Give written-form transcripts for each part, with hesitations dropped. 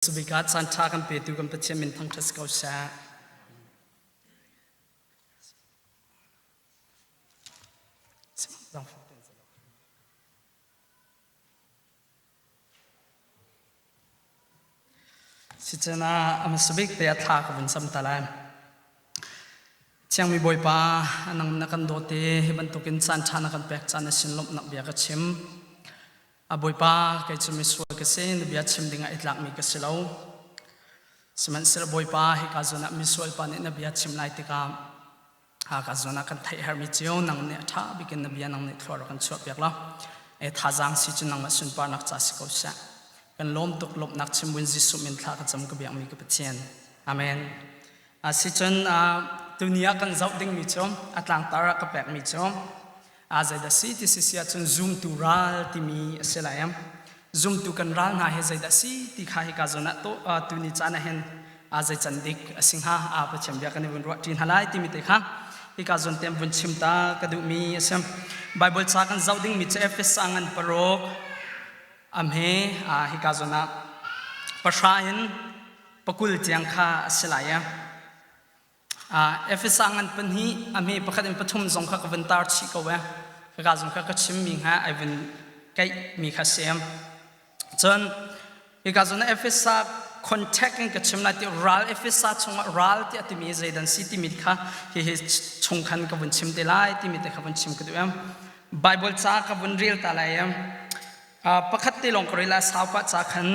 Cubik ah caan ṭha kan petu kan Pathian min thangṭhat si ko seh. Sicen ah a hmasa bik te a thla ka vun sam ta lai. Thiangmi Bawipa, nang na kan dawt i hi bantukin caan ṭha na kan pek caan na sin lawmhnak bia ka chim. A Bawipa, kei cu misual ka si, na bia chim dingah i tlakmi ka si lo. Sihmanhsehlaw Bawipa, hika zawn ah misual pa nih na bia chim lai tikah haka zawn ah kan theih herhmi cio nang nih a ṭha bik in na bia nang nih thlua rak kan chuahpiak law e thazaang si cu nangmah sunparnak ca si ko seh. Kan lawm tuk lawmhnak chim buin Jesuh min thla ka cam ka biakmi ka Pathian. Amen. Asicun tuni ah kan zoh dingmi cu a tlangtar ah ka pekmi cu a zeidah si ti si si ahcun zumtu ral timi a si lai am. Zumtu kan ral hna hi zeidah si ti kha hika zawn ah to tuni caan ah hin a zei can dik a si hnga a Pathian bia kan i vun ruah ṭi hna lai timi te kha hika zawn te vun chim ta ka duhmi a si. Bible ca kan zoh dingmi cu Efesa ngan paruk amhe hika zawn ah pahra in pakul tiang kha a si lai i Efesa ngan pahnih a hme pakhat in pathum zong kha ka vun tar chih ko e kaka zong kha ka chimmi kha ai vun keih mi kha si cun hika zawn Efesa contact in ka chim lai ti ral Efesa chungah ral ti timi zeidan si timi kha hihi chung khan ka vun chim te lai timi te kha vun chim ka duh em Bible ca ka vun rel ta lai em pakhat te lawng ka rel a sau pa ca khan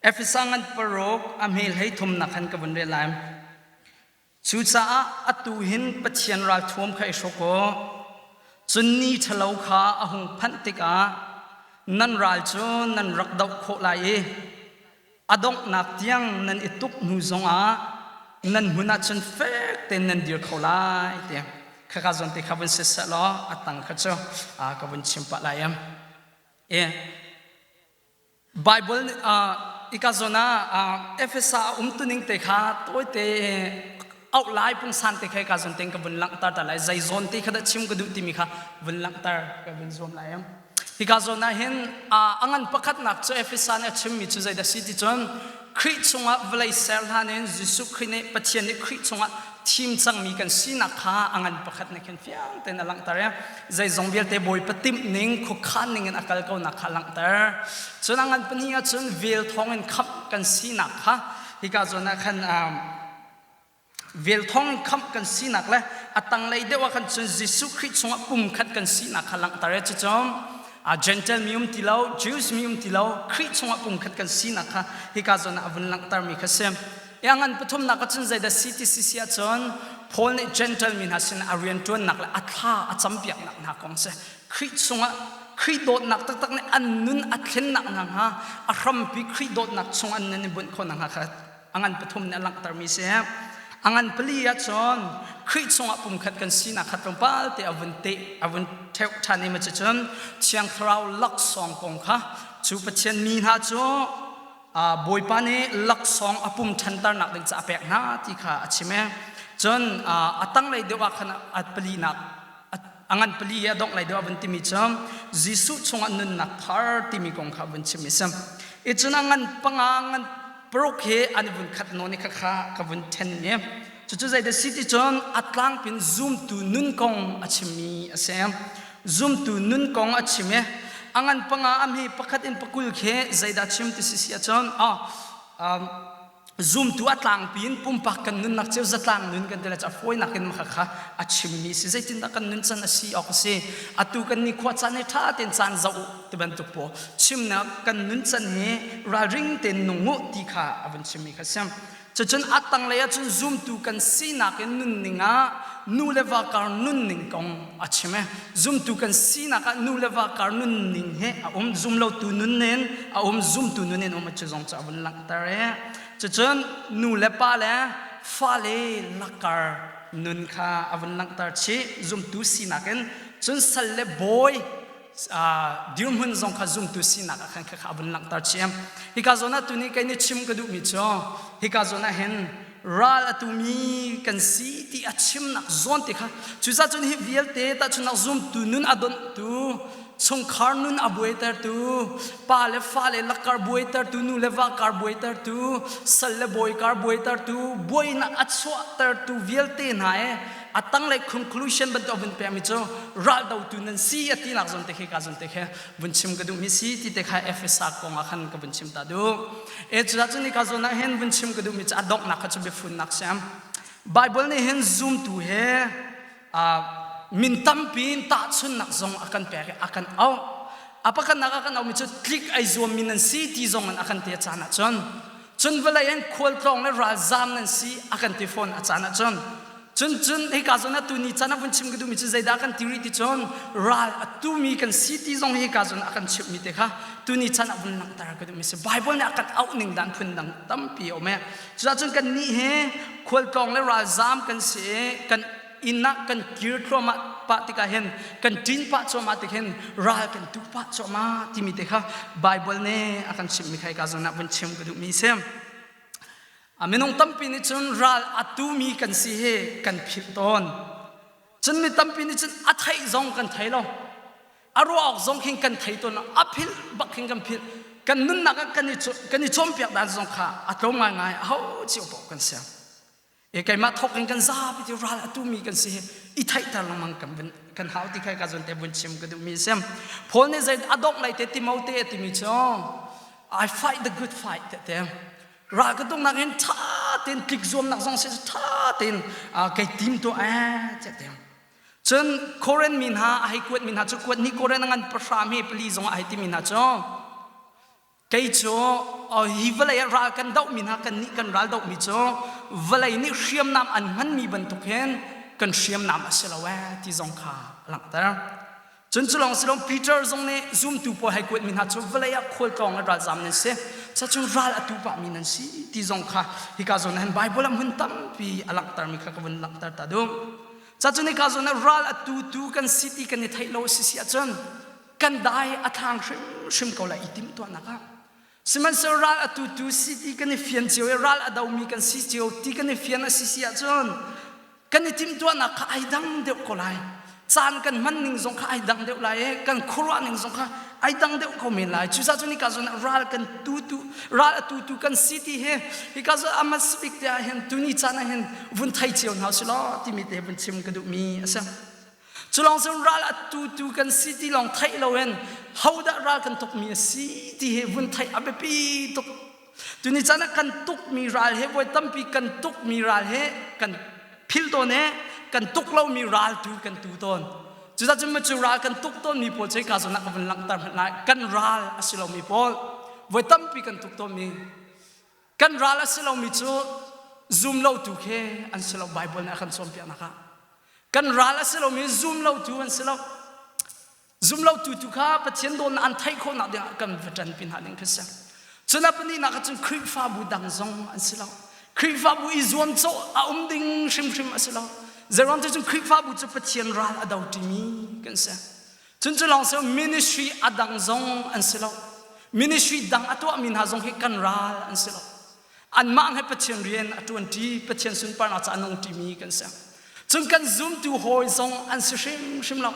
Efesa ngan paruk a hme hlei thumnak khan ka vun rel lai. Cucaah atu hin Pathian ralthuam kha i hruk u. Cun ni ṭhalo kha a hung phanh tikah nan ral cu nan rak doh khawh lai i a donghnak tiang nan i tuk hnu zongah nan hmun ah cun fek tein nan dir kho lai tiah khaka zawn te kha vun si seh law a tang kha cu ka vun chim pah lai em. E Baibal ika zawn ah Efesa a umtuning te kha tawite auh lai pungsan te kha ika zawn te ka vun langhter ta lai zei zawn te kha dah chim ka duh timi kha vun langhter ka vun zuam lai am hika zawn ah hin a ngan pakhatnak cu Efesa nih a chimmi cu zeidah si ti cun Khrih chungah vawlei ser hlan in Jesuh Khrih nih Pathian nih Khrih chungah thim cangmi kan sinak kha a ngan pakhat nih khin fiang tein a langhter i zeizong vialte Bawipa timh ning khuakhan ning in a kal ko nak kha a langhter. Cun a ngan pahnih ahcun vel thawng in khamh kan sinak kha hika zawn ah khan vel thawng in khamh kan sinak le a tanglei deuh ah khan cun Jesuh Khrih chungah pumkhat kan sinak kha langhter i cucu a Gentile mi um ti lo Jews mi um ti lo Khrih chungah pumkhat kan sinak kha hika zawn ah a vun langhtermi kha si. Ya ngan pathumnak ahcun zeidah CTCC ahcun Paul nih Gentile mi hna sin a rianṭuannak le a thla a campiaknak hna kong si. Khrih chungah Khrih dawtnak taktak nih an nun a thlennak hna hnga a hrampi Khrih dawtnak chung an nun i bunh khawh nakhnga kha a ngan pathum nih a langhtermi si. A ngan pali ahcun Khrih chungah pumkhat kan sinak kha tlawmpal te a vun te a vun theuh ṭhan i ma cun Thiang Thlarau laksawng kong kha cu Pathian mi hna cu Bawipa nih laksawng a pum ṭhanternak ding ca a pek hna ti kha a chim e. Cun a tanglei deuh ah khan a palinak a ngan pali i a dongh lei deuh ah vun timi cu Jesuh chungah nunnak thar timi kong kha vun chim i si. I cun a ngan panga ngan paruk hi an i vun khat nawn i khakha ka vun ṭhen i cucu zeidah si ti cun a tlangpin zumtu nun kong a chimmi a si. Zumtu nun kong a chim i a ngan panga a hme pakhat in pakul khi zeidah chim ti si si ahcun zumtu a tlangpi in pumpak kan nunnak cio zatlang nun kan ti lai cu a fawinak in maka kha a chimmi si zeitindah kan nun can a si awk a si atu kan ni khua caan hi ṭha tein caan zoh u ti bantuk pawl chimnak kan nun can hi ralring tein nung u ti kha a vun chimmi kha si Cucun a tanglei ahcun zumtu kan sinak in nunning ah nu le va kar nunning kong a chim e. Zumtu kan sinak ah nu le va kar nunning he a um zumlotu nun in a um zumtu nun in um cu zong cu a vun langhter e. Cucun nu le pa le fale lakar nun kha a vun langhter chih zumtu sinak in cun sal le bawi dirhmun zong kha zumtu sinak ah khan kha a vun langhter chiam hika zawn ah tuni kei nih chim ka duhmi cu hika zawn ah hin ral a tumi kan si ti a chimnak zawn te kha cucaah cun hi vialte tahchunnak zumtu nun a donhtu Chungkhar nun a buaitertu, pa le fale lakar buaitertu, nu le va kar buaitertu, sal le bawi kar buaitertu, buainak a chuahtertu vialte hna e a tanglei conclusion bantuk vun pekmi cu raldotu nan si a tinak zawn te khi ka zawn te khi vun chim ka duhmi si ti te kha Efesa kong ah khan ka vun chim ta duh. E cudah cun ka zawn ah hin vun chim ka duhmi cu a donghnak kha cu biafunnak siam. Bible nih hin zumtu he min tampi in tahchunnak zong a kan pek i a kan auh. A pakhatnak a kan auhmi cu tlik ai zuammi nan si ti zong in a kan ti a caan ahcun. Cun vawlei in khualtlawng le ralzaam nan si a kan ti fawn a caan ahcun. Cun cun hika zawn ah tuni caan ah vun chim ka duhmi cu zeidah kan ti rih ti cun ral a tumi kan si ti zong hika zawn ah a kan chimhmi te kha tuni caan ah vun langhter ka duhmi si. Bible nih a kan auh ning dan phun dang tampi a um e. Cucaah kan nih hi khualtlawng le ralzaam kan si i kan inn ah kan kir thluahmah pah tikah hin kan ṭin pah cuahmah tik hin ral kan tu pah cuahmah timi te kha Bible nih a kan chimhmi kha hika zawn ah vun chim ka duhmi si. A minung tampi nih cun ral a tumi kan si hi kan philh tawn. Cun mi tampi nih cun a theih zong kan thei lo. A ruah awk zong khin kan thei tawn lo. A philh bak khin kan philh. Kan nunnak ah kan i kan i cawnpiak dan zong kha a tlawm ngaingai a ho cio paoh kan si. E keimah thawk in kan zapi ti ral a tumi kan si hi i theihter lengmang kan kan hau ti khai ka zon te vun chim ka duhmi sim. Paul nih zei a dongh lai te Timote a timi cu I fight the good fight te te ral ka tuknak in ṭha tein tlik zuamnak zong si ṭha tein kei tim tuah eh tiah te cun Korin mi hna a hei kuat mi hna cu kuat ni Korin a ngan pahra hme pali zong a hei timi hna cu kei cu hi vawlei ah ral kan doh mi hna kan nih kan ral doh mi cu vawlei nih hriamnam an hman mi bantuk hin kan hriamnam a si lo eh ti zong kha a langhter Cun cu lawng si lo Peter zong nih zumtu pawl hei kuatmi hna cu vawlei ah khualtlawng le ralzam nan si. Cacun ral a tu pahmi nan si ti zong kha hika zawn ah hin Bible ah hmun tampi a langhtermi kha ka vun langhter ta duh. Cacun hika zawn ah ral a tutu kan si ti kan i theih lo a si si ahcun kan dai a thlang hrimhrim ko lai i timhtuahnak ah. Sihmanhsehlaw ral a tutu si ti kan i fian cio i ral a domi kan si cio ti kan i fian a si si ahcun kan i timhtuahnak kha ai dang deuh ko lai. Caan kan hman ning zong kha ai dang deuh lai i kan khuaruah ning zong kha ai dang deuh ko men lai. Cucaah cun hika zawn ah ral kan tutu ral a tutu kan si ti hi hika zawn a hmasabik te ah hin tuni caan ah hin vun thei cio hna usih law timi te vun chim ka duhmi a si. Cu lawng cun ral a tutu kan si ti lawng theih loin hodah ral kan tukmi a si ti hi vun theih a biapi tuk. Tuni caan ah kan tukmi ral he voi tampi kan tukmi ral he kan phil tawn i kan tuk lomi ral tu kan tu tawn. Cucaah cun cu ral kan tuk tawnmi pawl cu hika zawn ah ka vun langhter hmanh lai. Kan ral a si lomi pawl voi tampi kan tuk tawnmi kan ral a si lomi cu zum lotu khi an si lo Bible nih a kan cawnpiaknak ah. Kan ral a si lomi zum lotu an si lo. Zum lotu tu kha Pathian dawtnak an theih khawhnak dingah kan va ṭanpi hna ding khi si. Cun a pahnihnak ah cun Khrihfabu dang zong an si lo. Khrihfabu i zuamcawh a um ding hrimhrim a si lo. Zeiruang cu cun Khrihfabu cu Pathian ral a do ṭimi kan si. Cun cu lawng si ministry a dang zong an si lo. Ministry dang a tuahmi hna zong hi kan ral an si lo. Anmah he Pathian rian a ṭuanṭi, Pathian sunparnak ca a nung ṭimi kan si. Cun kan zumtu hawi zong an si hrimhrim lo.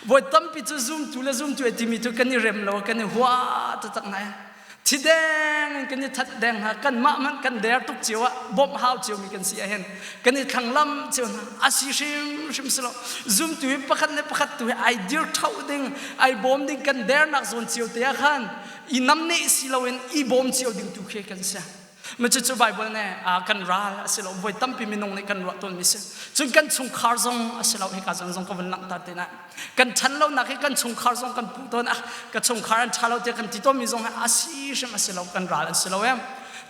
Voi tampi cu zumtu le zumtu ai timi cu kan i rem lo, kan i hua taktak hna. Thi deng in kan i that deng hna, kanmah hmanh kan der tuk cio ah bawmh hau ciomi kan si ahhin kan i thlanglam cio hna. A si hrimhrim si lo. Zumtu hi pakhat le pakhat tu hi ai dir ṭho ding, ai bawm ding kan dernak zawn cio te ah khan i namneh si loin i bawm cio ding tu khi kan si. Cucu Bible nih kan ral a si lo voi tampi minung nih kan ruah tawnmi si. Cun kan chungkhar zong a si lo hika zong zong ka vun langhter te na. Kan ṭhan lonak hi kan chungkhar zong kan puh tawn ah ka chungkhar an ṭha lo tiah kan ti tawnmi zong hi a si hrim a si lo kan ral an si lo em.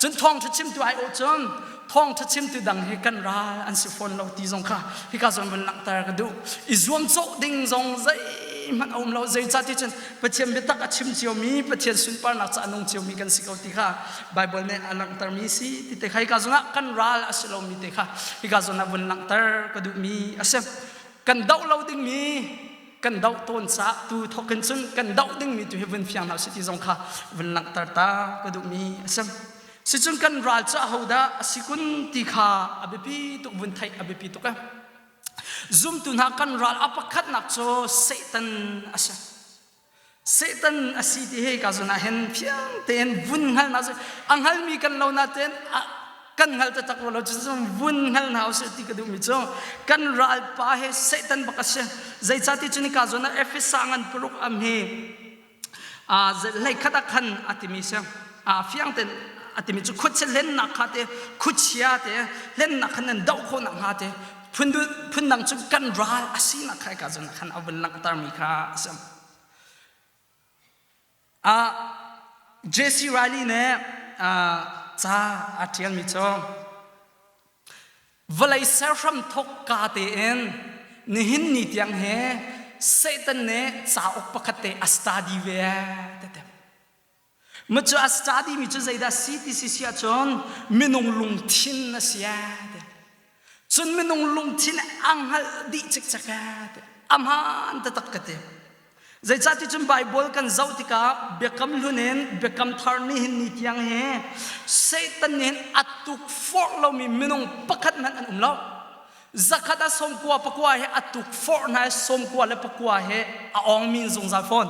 Cun thawngṭha chimtu ai awh cun thawngṭha chimtu dang hi kan ral an si fawn lo ti zong kha hika zawn vun langhter ka duh. I zuamcawh ding zong zeihmanh a um lo zeicah ti cun Pathian biatak a chim ciomi Pathian sunparnak ca a nung ciomi kan si ko ti kha Bible nih a langhtermi si ti te kha hika zongah kan ral a si lomi te kha hika zawn ah vun langhter ka duhmi a si. Kan doh lo dingmi kan doh tawn caah tu thawk in cun kan doh dingmi tu hi vun fiang hna usih ti zong kha vun langhter ta ka duhmi a si. Sicun kan ral cu ahodah a si kun ti kha a biapi tuk vun theih a biapi tuk e. Zumtu hna kan ral a pakhatnak cu Satan a si. Satan a si ti hi ka zun ah hin fiang tein vun hngal hna usih. A hngalmi kan lo natein kan hngal taktak lo cu vun hngal hna usih ti ka duhmi cu kan ralpa he Satan bak a si. Zeicahti cu nika zawn ah Efesa ngan paruk am hi hleikhat ah khan a timi si. Fiang tein a timi cu khuachia hlennak kha te khuachia te hlennak khan nan doh khawh nakhnga te phundang cu kan ral a sinak kha ka zawn ah khan a vun langhtermi kha a si. J.C. Riley nih ca a ṭialmi cu vawlei serhram thawk ka tein nihin ni tiang hi Satan nih cauk pakhat te a study ve tete. Mu cu a study mi cu zeidah si ti si si ahcun minung lungthin a si te. Cun minung lungthin a hngalh dih cikcek te. A hmaan taktak ka ti. Zeicahti cun Baibal kan zoh tikah Biakam Hlun in Biakam Thar nihin ni tiang hi Satan nih a tukforh lomi minung pakhat hmanh an um lo. Zakhat ah sawmkua pakua he a tukforh hna i sawmkua le pakua he a awng min zungzal fawn.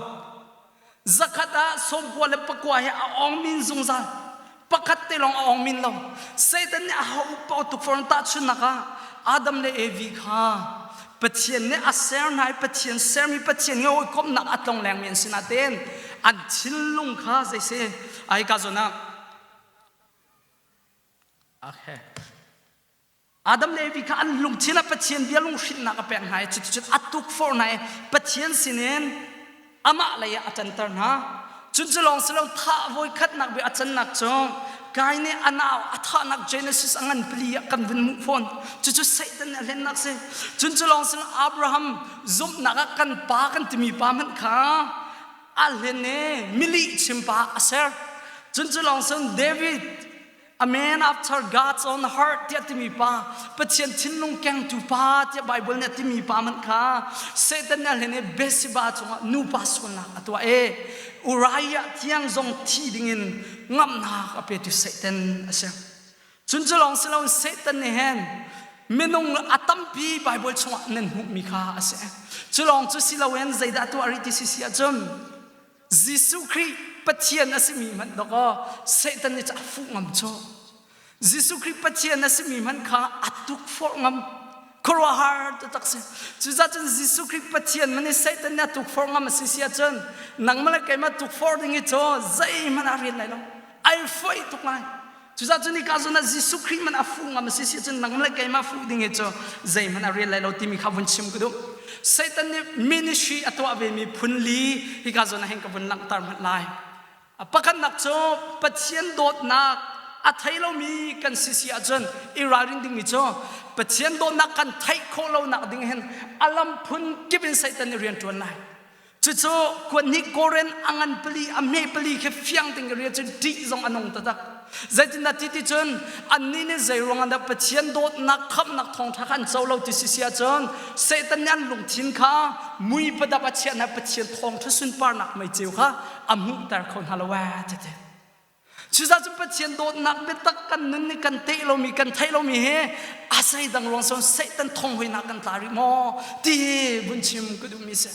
Zakhat ah sawmkua le pakua he a awng min zungzal. Pakhat te lawng a awng min lo. Satan nih a ho paoh tukforh tahchunhnak ah Adam le Evi kha Pathian nih a ser hna i Pathian sermi Pathian nge hawikomhnak a tlong lengmi an si natein an thinlung kha zei si ai ka zawn ah okay Adam le Evi kha an lungthin ah Pathian bia lunghrinnak a pek hna i cuticun a tukforh hna i Pathian sinin amah lei ah a ṭanter hna. Cun cu lawng si lo thah voi khatnak bia a cannak cu Kain nih a nau a thahnak Genesis a ngan pali ah kan vun hmuh fawn. Cucu Satan nih a hlennak si. Cun cu lawng si lo Abraham zumhnak ah kan pa kan timi pa hmanh kha a hlen i milih chim pa a ser. Cun cu lawng si David A man after God's own heart tiah timi pa, Pathian thinlung kengtu pa tiah Bible nih a timi pa hmanh kha Satan nih a hlen i Bathsheba cungah nupa sualnak a tuah i Uriah tiang zong thi dingin ngamhnak a petu Satan a si. Cun cu lawng si loin Satan nih hin minung a tampi Bible chungah nan hmuhmi kha a si. Cu lawng cu si loin zeidah tuah rih ti si si ahcun Jesuh Khrih Pathian a simi hmanh dawkaw Satan nih a fuh ngam cu. Jesuh Khrih Pathian a simi hmanh kha a tukforh ngam. Khuaruahhar taktak si. Cucaah cun Jesuh Khrih Pathian man i Satan nih a tukforh ngam a si si ahcun nangmah le keimah tukforh ding hi cu zeihmanh ah rian lai lo. Ai foih tuk lai. Cucaah cun hika zawn ah Jesuh Khrih man a fuh ngam a si si cun nang le keimah fuh ding hi cu zeihmanh a rial lai lo timi kha vun chim ka duh. Satan nih ministry a tuah vemi phun li hika zawn ah hin ka vun langhter hmanh lai. Pakhatnak cu Pathian dawtnak a thei lomi kan si si ahcun i ralrin dingmi cu Pathian dawtnak kan theih khawh lonak ding hin a lam phun kip in Satan nih rian ṭuan lai. Cucu kuanhnih Korin a ngan pali a hme pali khi fiang ting rian cun ṭih zong a nung taktak. Zeitindah ti ti cun annih nih zei ruangah dah Pathian dawtnak khamhnak thawngṭha kha an co lo ti si si ahcun Satan nih an lungthin kha mui padap a chiah hna Pathian thawngṭha sunparnak meiceu kha a hmuhter kho hna lo ee ti ti. Cucaah cun Pathian dawtnak biatak kan nun nih kan teh lomi kan theih lomi hi a zeidang ruang son Satan thonghoinak kan tla rih maw ti hi vun chim ka duhmi si.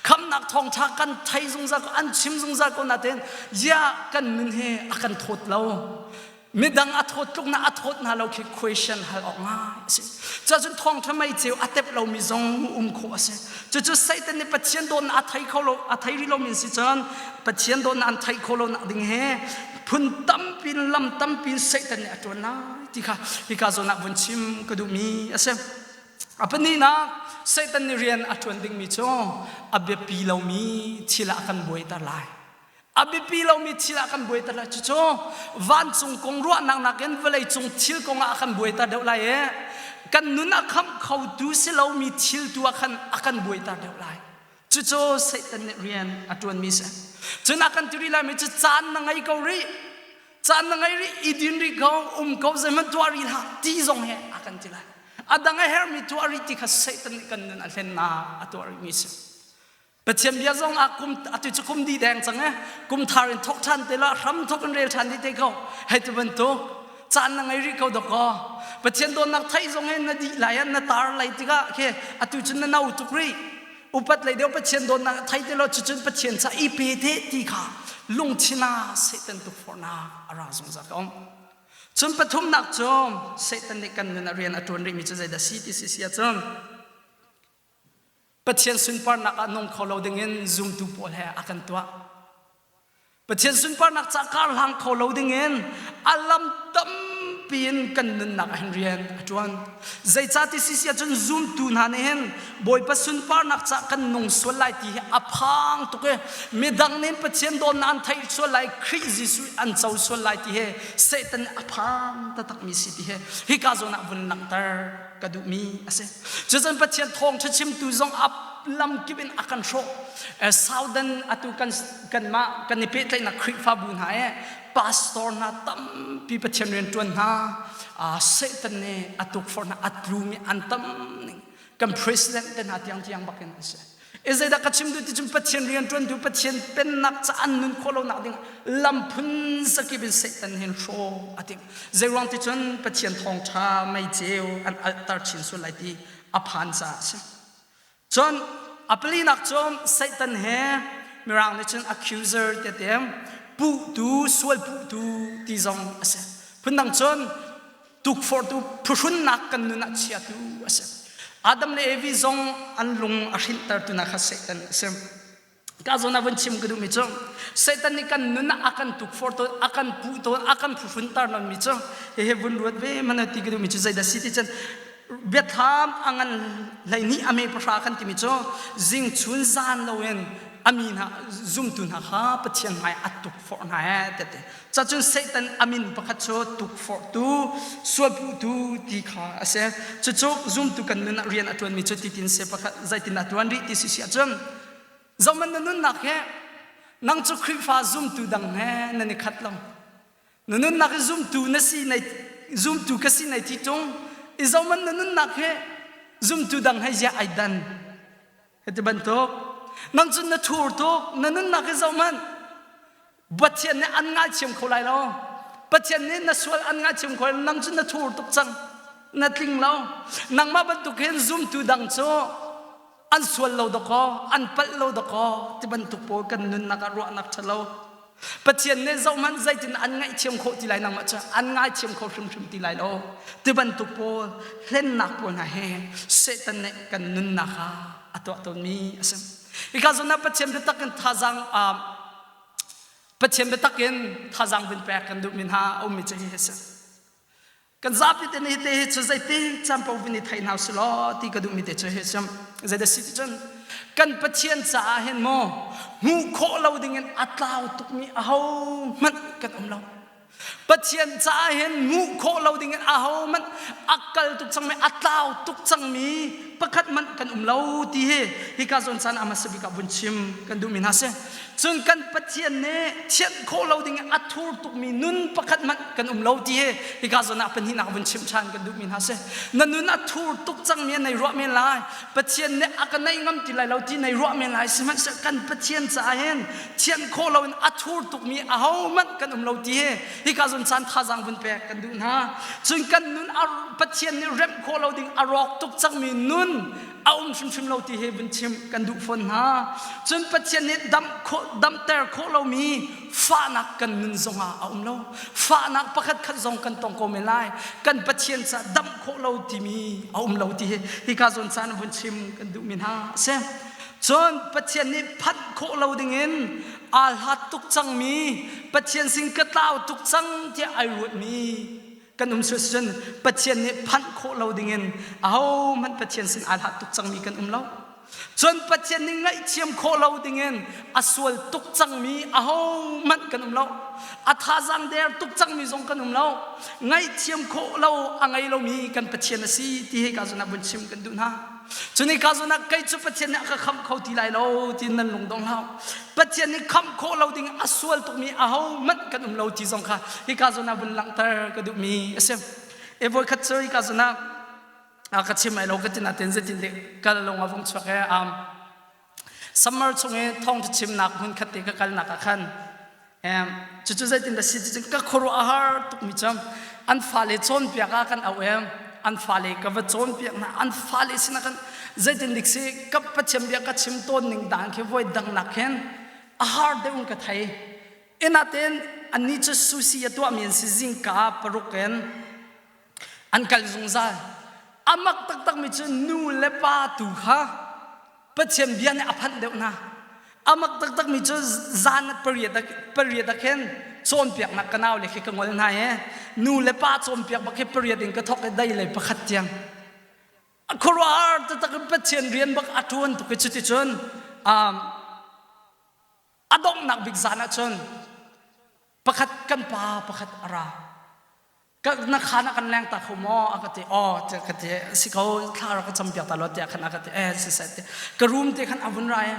Khamnak thawngṭha kan thei zungzal ko an chim zungzal ko nain ya kan nun hi a kan thawt lo. Midang a thawt tluk na a thawt hna lo khi question hal awk ngai a si. Cucun thawngṭha mei ceu a tep lomi zong um khawh a si. Cucu Satan nih Pathian dawtnak a thei kho lo a thei rih lomi si cun Pathian dawtnak an theih khawh lonak ding he phun tampi in lam tampi in Satan nih a ṭuan lai ti kha hika zawn ah vun chim ka duhmi a si. A pahnihnak Satan nih rian a ṭuan dingmi cu a biapi lomi thil ah a kan buaiter lai. A biapi lomi thil ah kan buaiter lai. Cucu vancung kong ruahnak nakin vawleicung thil kong ah a kan buaiter deuh lai i kan nun a khamh khotu si lomi thil tu ah khan a kan buaiter deuh lai. Cucu Satan nih rian a ṭuanmi si. Cun a kan ti rih laimi cu caan na ngei ko rih. Caan na ngei rih, i din rih ko, um ko, zeihmanh tuah rih hlah ti zong he a kan ti lai. A dang a herhmi tuah rih ti kha Satan nih kan nun a hlennak a tuah rihmi si. Pathian bia zong ah kum atu cu kum dih deng cang eh kum thar in thok ṭhan te la hram thok in rel ṭhan dih te ko hei ti bantuk caan na ngei rih ko dok ko Pathian dawtnak theih zong in na dih lai ah na tar lai tikah khi atu cu na no tuk rih. Upat lei deuh Pathian dawtnak thei ti lo cucun Pathian ca i pe te ti kha lungthin ah Satan tukforhnak a ra zungzal ko. Cun pathumnak cu Satan nih kan nun ah rian a ṭuan rihmi cu zeidah si ti si si ahcun Pathian sunparnak ah nung kho lo dingin zumtu pawl he a kan tuah. Pathian sunparnak ca kar hlang kho lo dingin a lam tampi in kan nunnak ah hin rian a ṭuan. Zeicah ti si si ahcun zumtu hna nih hin Bawipa sunparnak ca kan nung sual lai ti hi a phang tuk i midang nih Pathian dawtnak an theih sual lai, Khrih Jesuh an co sual lai ti hi Satan nih a phang taktakmi si ti hi hika zawn ah vun langhter ka duhmi a si. Cucun Pathian thawngṭha chimtu zong a lamkip in a kan hrawh. Southern atu kan kanmah kan i pehtlaihnak Khrihfabu hna i pastor hna tampi Pathian rianṭuan hna Satan nih a tukforh hna a tlumi an tam ning kan president te hna tiang tiang bakin an si. I zeidah ka chim duh ti cun Pathian rianṭuantu Pathian pennak ca an nun khawh lonak ding lam phun zakip in Satan hin hrawh a timh. Zeiruang ti cun Pathian thawngṭha meiceu an alhter chin sual lai ti a phan caah a si. Cun a palinak cu Satan he Mirang nih cun accuser ti a puhtu, sual puhtu ti zong a si. Phundang cun tukforhtu phuhrunnak kan nun ah chiatu a si. Adam le Evi zong an lung a hrinhtertu hna kha Satan a si. Ka zawn ah vun chim ka duhmi cu Satan nih kan nun ah a kan tukforh tawn, a kan puh tawn, a kan phuhrunter tawnmi cu hihi vun ruat ve mana ti ka duhmi cu zeidah si ti cun biathlam a ngan 12 a me pahra kan timi cu zing chun zan loin a mi hna zumtu hna kha Pathian hmai a tukforh hna ee tete cacun Satan a min pakhat cu tukforhtu sualpuhtu ti kha a si. Cucu zumtu kan nun ah rian a ṭuanmi cu titin se pakhat zeitin a ṭuan rih ti si si ahcun zohman na nunnak he nang cu Khrihfa zumtu dang he nan i khat lo. Na nunnak hi zumtu na si nei zumtu ka si nei ti ṭung i zohman na nunnak he zumtu dang he zia ai dan. Hiti bantuk nang cu na thur tuk na nunnak hi zohmanh. Pathian nih an ngaithiam kho lai lo. Pathian nih na sual an ngaithiam kho lai lo. Nang cu na thur tuk cang. Na tling lo. Nangmah bantuk hin zumtu dang cu an sual lo dakaw, an palh lo dakaw ti bantuk pawl kan nunnak ah ruahnak ṭhalo. Pathian nih zohhmanh zeitin an ngaihthiam khawh ti lai nangmah cu an ngaithiam kho hrimhrim ti lai lo. Ti bantuk pawl hlennak pawl hna he Satan nih kan nunnak ah a tuah tawnmi a si. Hika zawn ah Pathian biatak in thazaang Pathian biatak in thazaang vun pek kan duhmi hna a ummi cu hihi a si. Kan zapi te nih te hi cu zeiti caan paoh vun i thei hna usih law ti ka duhmi te cu hi a si. Zeidah si ti cun kan Pathian caah hin maw hmuh khawh lo dingin a tlau tukmi ahohmanh kan um lo. Pathian caah hin hmuh khawh lo dingin ahohmanh a kal tuk cangmi a tlau tuk cangmi pakhat hmanh kan um lo ti hi hika zawn caan a hmasa bik ah vun chim kan duhmi hna si. Cun kan Pathian nih thianh khawh lo ding a thur tukmi nun pakhat hmanh kan um lo ti hi hika zawn ah pahnihnak vun chim ṭhan kan duhmi hna si. Na nun a thur tuk cangmi nei ruah men lai. Pathian nih a ka neih ngam ti lai lo ti nei ruah men lai. Sihmanhsehlaw kan Pathian caah hin thianh khawh loin a thur tukmi ahohmanh kan um lo ti hi hika zawn caan thazaang vun pek kan duh hna. Cun kan nun a Pathian nih remh khawh lo ding a rawk tuk cangmi nun a um hrimhrim lo ti hi vun chim kan duh fawn hna. Cun Pathian nih damh khawh damter khawh lomi fahnak kan nun zongah a um lo. Fahnak pakhat khat zong kan tong ko men lai. Kan Pathian ca damh khawh lo timi a um lo ti hi hika zawn caan vun chim kan duhmi hna a si. Cun Pathian nih phanh khawh lo dingin aa hlat tuk cangmi Pathian sin ka tlau tuk cang tiah ai ruatmi kan um sual cun Pathian nih phanh khawh lo dingin ahohmanh Pathian sin aa hlat tuk cangmi kan um lo. Cun Pathian nih ngaihthiam khawh lo dingin a sual tuk cangmi ahohmanh kan um lo. A thazaang der tuk cangmi zong kan um lo. Ngaihthiam khawh lo a ngei lomi kan Pathian a si ti hi ka zawn ah vun chim kan duh hna. Cun hika zawn ah kei cu Pathian nih a ka khamh kho ti lai lo ti nan lung dong hlah. Pathian nih khamh khawh lo ding a sual tukmi ahohmanh kan um lo ti zong kha hika zawn ah vun langhter ka duhmi a si. E voikhat cu hika zawn ah ka chim ai lo ka ti natin zeitin dek kal lung a vung chuak e um, summer chung i thawngṭha chimnak hmun khat te ka kalnak ah khan cucu zeitin dah si ti ka khuaruah a har tukmi cu an fale cawnpiak ah kan auh em. An fale ka va cawnpiak hna. An fale sinah khan zeitin dik si ka Pathian bia ka chim tawn ning dan khi voi dang nak hin a har deuh in ka thei. Inatein annih cu sushi a tuahmi an si zingka paruk in an kal zungzal. A mak taktakmi cu nu le pa tu kha Pathian bia nih a phanh deuh hna. A mak taktakmi cu zan pariat pariat ah khin cawnpiaknak ka nau le khi ka ngol hna i nu le pa cawnpiak bak khi pariat in ka thawk i dei lei pakhat tiang. A khuaruahhar taktak in Pathian rian bak a ṭuan tuk i cuticun um, a donghnak bik zan ah cun pakhat kan pa pakhat a ra. Na khaan ah kan leng ta kho maw a ka ti aw tiah ka ti si ko thla rak ka cam piak ta lo tiah khan a ka ti eh si seh ti ka room te khan a vun ra i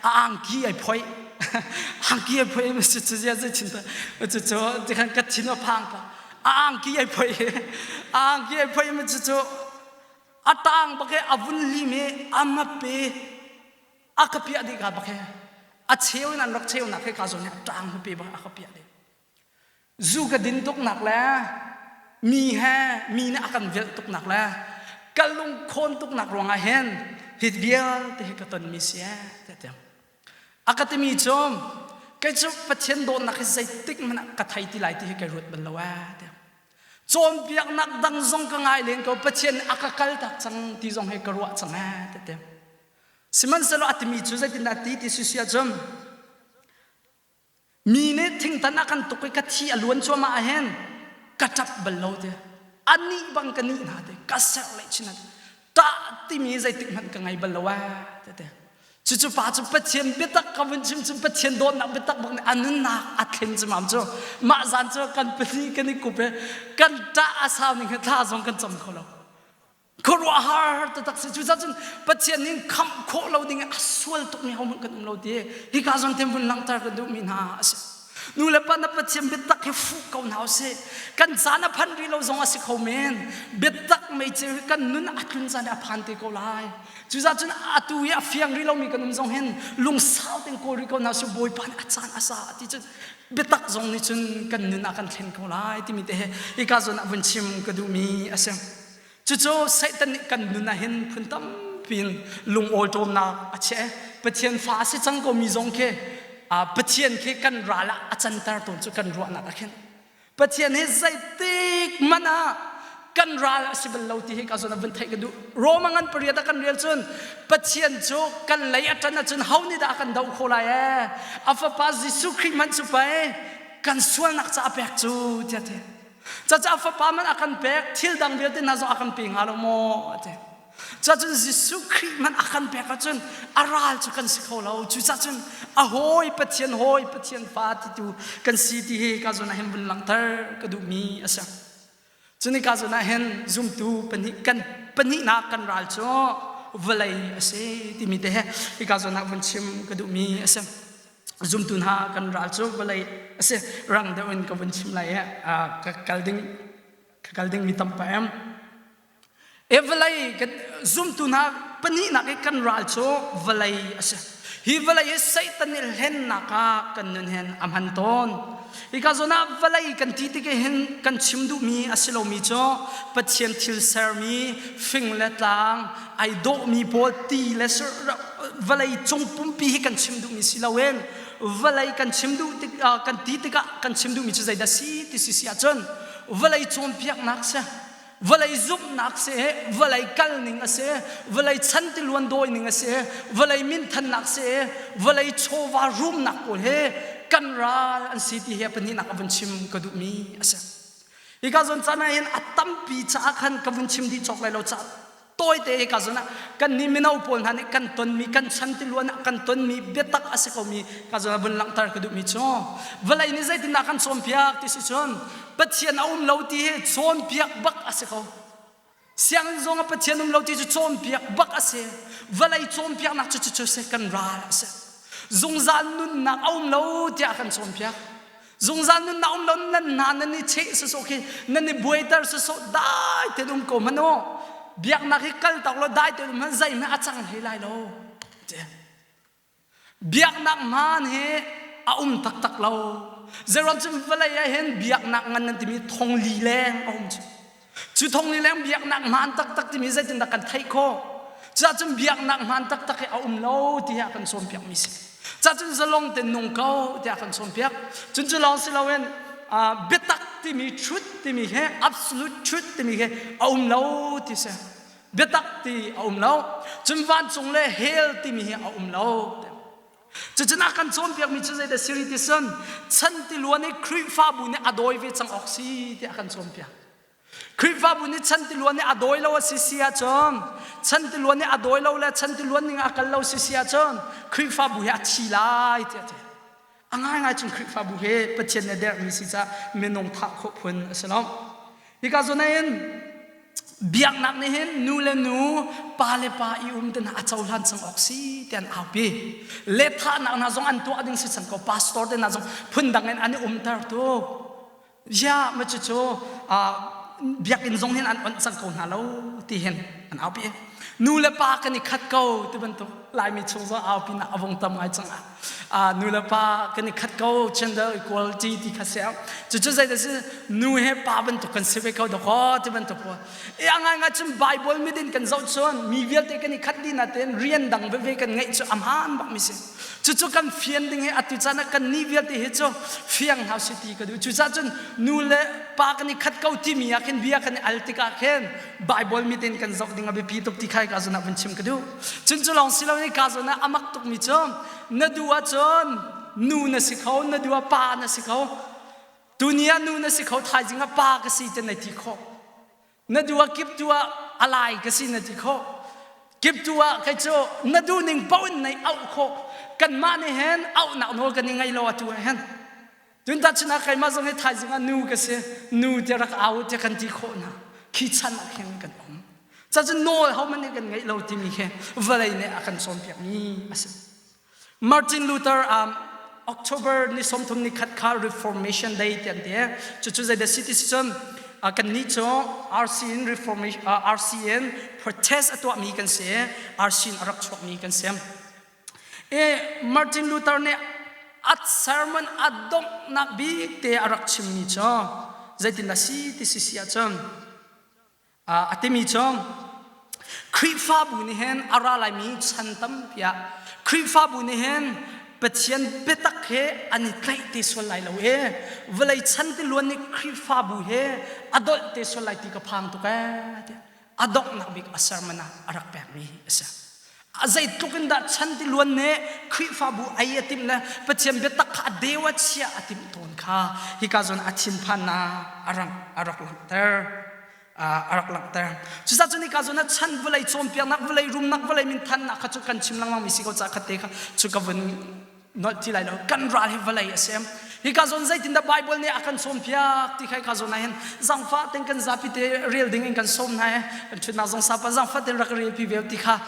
a angki ai phoi angki ai phoi ma si cu zia zei chin ta cu cu ti khan ka thin a phang pa a angki ai phoi a angki ai phoi ma cu cu a tang bak i a vun lim i a ma pe a ka piah dih ka bak he a cheu in an rak cheu nak he ka zawn hi a tang ma pe bak a ka piah dih Zu ka din tuknak le mi he mi nih a kan velh tuknak le ka lungkhawn tuknak ruangah hin hi vialte hi ka tonmi si ee tiah a ka timi cu kei cu Pathian dawtnak hi zeitik hmanh ah ka thei ti lai ti hi kai ruat bal lo ee tiah cawnpiaknak dang zong ka ngai len ko Pathian nih a ka kaltak cang ti zong hi ka ruah cang ee tiah sihmanhsehlaw a timi cu zeitindah ti ti si si ahcun Mi nih thingtan a kan tuk i ka thi a luan cuahmah ahhin ka ṭap bal lo ti. A nih bang ka nih hna ti. Ka serh leh chin ṭah timi zeitik hmanh ka ngei bal lo ee ti. Cucu pa cu Pathian biatak ka vun chim cu Pathian dawtnak biatak bak nih a nunnak a thlen cu mam cu mah zan cu kan pahnih kan i kup i kan ṭah a sau ning he thla zong kan cam kho lo. Khuaruahhar taktak si. Cucaah cun Pathian nih khamh khawh lo ding a sual tukmi hohmanh kan um lo ti hika zawn te vun langhter kan duhmi hna a si. Nu le pa na Pathian biatak hi fuh ko hna usih. Kan caan a phan rih lo zong a si kho men. Biatak mei ceu hi kan nun a tlun caan a phan te ko lai. Cucaah cun atu i a fiang rih lomi kan um zong hin lungsau tein kawl rih ko hna usih. Bawipa nih a caan a sa ti cun biatak zong nih cun kan nun a kan thlen ko lai timi te he hika zawn ah vun chim ka duhmi a si. Cucu Satan nih kan nun ah hin phun tampi in lungawlṭawmnak a chiah. Pathian fa a si cang komi zong khi Pathian khi kan ral ah a canter tawn cu kan ruahnak ah khin. Pathian hi zeitik hmanh ah kan ral a si bal lo ti hi ka zawn ah vun theih ka duh. Roma ngan pariat ah kan rel cun Pathian cu kan lei a ṭan ahcun ho nih dah a kan doh khawh lai ee? A fapa Jesuh Khrih hmanh cu pei kan sualnak ca a pek cu tiah ti. Cacaah fapa man a kan pek, thil dang vialte hna zong a kan pe hnga lo maw? A ti. Cuahcun Jesuh Khrih man a kan pek ahcun a ral cu kan si kho lo. Cucahcun a hawi Pathian hawi Pathian fa ti tu kan si ti hi ka zawn ah hin vun langhter ka duhmi a si. Cuni ka zawn ah hin zumtu pahnih kan pahnihnak kan ral cu vawlei a si timi te he hika zawn ah vun chim ka duhmi a si. Zumtu hna kan ral cu vawlei a si rang deuh in ka vun chim lai i ka kal ding ka kal ding mi tam pa em e vawlei kan zumtu hna pahnihnak i kan ral cu vawlei a si hi vawlei hi Satan nih hlennak ah kan nun hin a hman tawn Hika zawn ah vawlei kan ti tik hin kan chim duhmi a si lomi cu Pathian thil sermi fing le tlang ai dawhmi pawl ti le vawlei cung pumpi hi kan chim duhmi si loin vawlei kan chim duh tik kan ti tikah kan chim duhmi cu zeidah si ti si si ahcun vawlei cawnpiaknak si vawlei zumhnak si vawlei kalning a si vawlei chantiluan dawining a si vawlei minthannak si vawlei chawva rumnak pawl hi kan ral an si ti hi a pahnihnak a vun chim ka duhmi a si hika zawn caan ah hin a tampi caah khan ka vun chim dih cawk lai lo caah tawite hika zawn ah kan nih mino pawl hna nih kan tonmi kan chantiluan ah kan tonmi biatak a si komi ka zawn ah vun langhter ka duhmi cu vawlei nih zeitindah kan cawnpiak ti si cun Pathian a um lo ti hi cawnpiak bak a si ko. Sianginn zong ah Pathian um lo ti cu cawnpiak bak a si. Vawlei cawnpiaknak cu cucu si kan ral a si. Zungzal nunnak a um lo tiah kan cawnpiak. Zungzal nunnak um lo nan hna nan i cheh sawsawh khi nan i buaiter sawsawh dai tein um ko hmanh u. Biaknak hi kal tak lo dai tein um hmanh zeihmanh a cang hlei lai lo. Biaknak hmaan hi a um taktak lo. Zeiruang cun vawlei ah hin biaknak ngan nan timi thongli leng a um cu. Cu thong li leng biaknak hmaan taktak timi zeitindah kan theih khawh? Cuahcun biaknak hmaan taktak hi a um lo ti hi a kan cawnpiakmi si. Cacun zalong ten nung ko tiah kan cawnpiak. Cun cu lawng si loin biatak timi truth timi he absolute truth timi he a um lo ti si. Biatak ti a um lo. Cun vancung le hell timi hi a um lo. Cucun a kan cawnpiakmi cu zeidah siri ti sun chan tiluan i Khrihfabu nih a dawi ve cang awk si tiah a kan cawnpiak. Khrihfabu nih chan tiluan nih a dawi lo a si si ahcun chan tiluan nih a dawi lo le chan tiluan ning a kal lo si si ahcun Khrihfabu hi a thi lai tiah a ti. A ngaingai cun Khrihfabu hi Pathian nih derhmi si caah minung thah khawh phun a si lo. Hika zawn ah biaknak nih hin nu le nu, pa le pa i um te hna a cohlan cang awk si ti an aupi. Lethahnak hna zong an tuah ding si cang ko. Pastor te hna zong phundang in an i umter tu. Ya ma cucu biakinn zong hin an onh cang ko hna lo ti hin an aupi. Nu le pa kan i khat ko ti bantuk Laimi chung zong aupi nak a vung tam ngai cang ah. Nu le pa kan i khat ko gender equality ti kha si. Cucu zeidah si nu he pa bantuk kan si ve ko dakaw ti bantuk pawl. E a ngai ngai cun Bible midin kan zoh cun mi vialte kan i khat dih natein rian dang veve kan ngeih cu a hmaan bak mi si. Cucu kan fian ding hi atu caan ah kan ni vialte hi cu fiang hna si ti ka duh. Cucaah cun nu le pa kan i khat ko timi ah khin bia kan i al tikah khin Bible mit in kan zoh ding a biapi tuk ti kha ka zawn ah vun chim ka duh. Cun cu lawng si lo in ka zawn ah a mak tukmi cu na duh ahcun nu na si kho, na duh ah pa na si kho. Tuni ah nu na si kho, thaizing ah pa ka si ti na ti khawh. Na duh ah kip tu ah alai ka si na ti khawh. Kip tu ah kei cu na duh ning paoh in nei auh khawh. Kanmah nih hin auhnak nawl kan i ngei lo atu ah hin. Tun tahchun ah keimah zong hi thaizing ah nu ka si, nu tiah rak au tiah kan ti khawh hna. Khi chan ah khin kan um. Cacun nawl hohmanh nih kan ngeih lo timi khi vawlei nih a kan cawnpiakmi a si. Martin Luther October ni 30 ni khat kha Reformation Day ti an ti. Cucu zeidah si ti si cun kannih cu RC in Reformation RC in protest a tuahmi kan si RC in a rak chuakmi kan si. E Martin Luther nih a sermon a donghnak bik te a rak chimmi cu zeitindah si ti si si ahcun a timi cu Khrihfabu nih hin a ra laimi chan tampi ah Khrihfabu nih hin Pathian biatak he an i tlaih te sual lai lo e vawlei chan tiluan nih Khrihfabu he a dolh te sual lai ti ka phang tuk ee tiah a donghnak bik a sermon ah a rak pekmi a si. A zeitluk in dah chan tiluan nih Khrihfabu ei a timh le Pathian biatak kha a deu a chia a timh tawn kha hika zawn a thinphannak a rak a rak langhter. A rak langhter. Cucaah cun hika zawn ah chan vawlei cawnpiaknak, vawlei rumnak, vawlei minthannak kha cu kan chim lengmang mi si ko caah khatte kha cu ka vun nolh ti lai lo. Kan ral hi vawlei a si. Hika zawn zeitindah Bible nih a kan cawnpiak ti kha hika zawn ah hin zangfah ten kan zapi te rel ding in kan sawm hna i kan ṭhutnak zong sapa zangfah ten rak rel pi ve ti kha